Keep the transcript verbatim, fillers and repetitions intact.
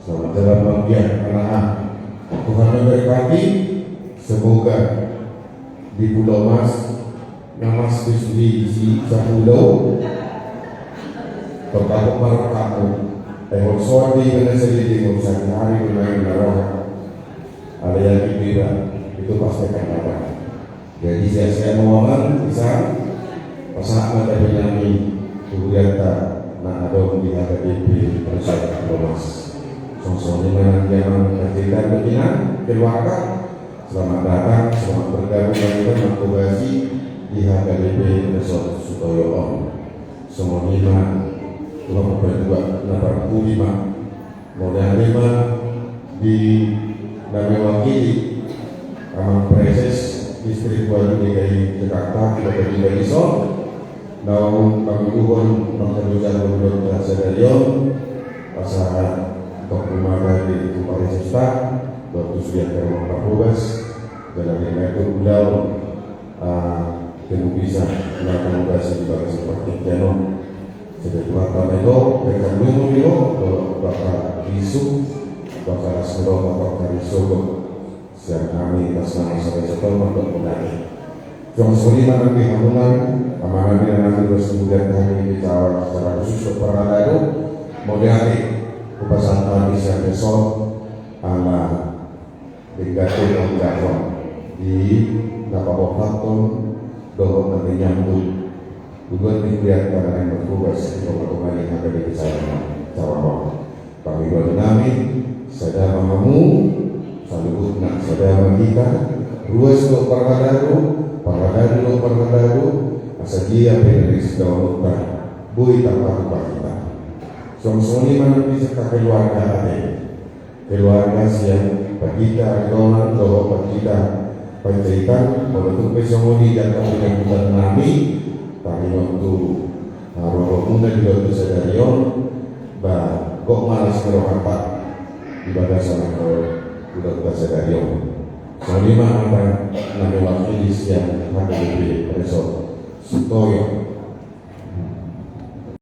Selamat jalan, Bang Dian. Karena Tuhan memberkati, semoga di Pulau Mas, na mas di, di, di Sapulau, tetap berkatmu. Eh, soal di mana sendiri, mau sehari-hari bermain darah. Ada yang gembira, itu pasti akan dapat. Jadi, sehat-sehat ma, Bang, bisa pasahat ma hata nami tu hurianta na adong di H K B P Resort Pulau Mas. Songon i ma nang di amang, keluarga. Selamat datang, selamat bergabung lagi dengan Kobayashi di H K B P Resort Sutoyo on. Songon i ma, Tuhan memperkuat, na parpudi ma. Mauliate ma di na mewakili Amang Praeses Distrik Walu D K I Jakarta, di Kota Bidang Ison, naung manguluhon mangkaluasan hudok sadari on, pasahat tok rumah di Praesesta, dohot tu sude angka na mangkatobas, jala di na tu ulau, ah, temu bisa na temu basi di bagasan partingkian on. Jadi, Tuhan tama itu, berikan dulu itu, bahwa bakal isu, bakal asmiro, bakal isu, siang kami, tas nama saya setor untuk mengaji. Jong solima nanti hamunan, amanah di nanti terus kemudian kami di Jawa secara khusus untuk para lalu, mau dihadir, kupasan kami siang besok, ala Denggan tu na mangulahon di na paboahathon dohot na manyambut. Tuduhan di hurianta na naeng martugas di tonga-tonga ni H K B P Sawawa. Pangidoan nami, sada ma hamu, saluhutna sada ma hita, ruas dohot parhalado, parhalado dohot parhalado, asa dia pe na ringgas daonta, boi tarpatupa hita. Songon i ma nang di sekta keluarga ate. Keluarga sian Pandita Aritonang dohot Pandita Panjaitan, molo tung pe songon i di angka panyambutan nami, taringot tu haroronmuna di waktu sadari on, ba gok ma las ni rohanta di bagasan angka hudokta sadari on. Songon i ma angka na mewakili sian H K B P Resort Sutoyo.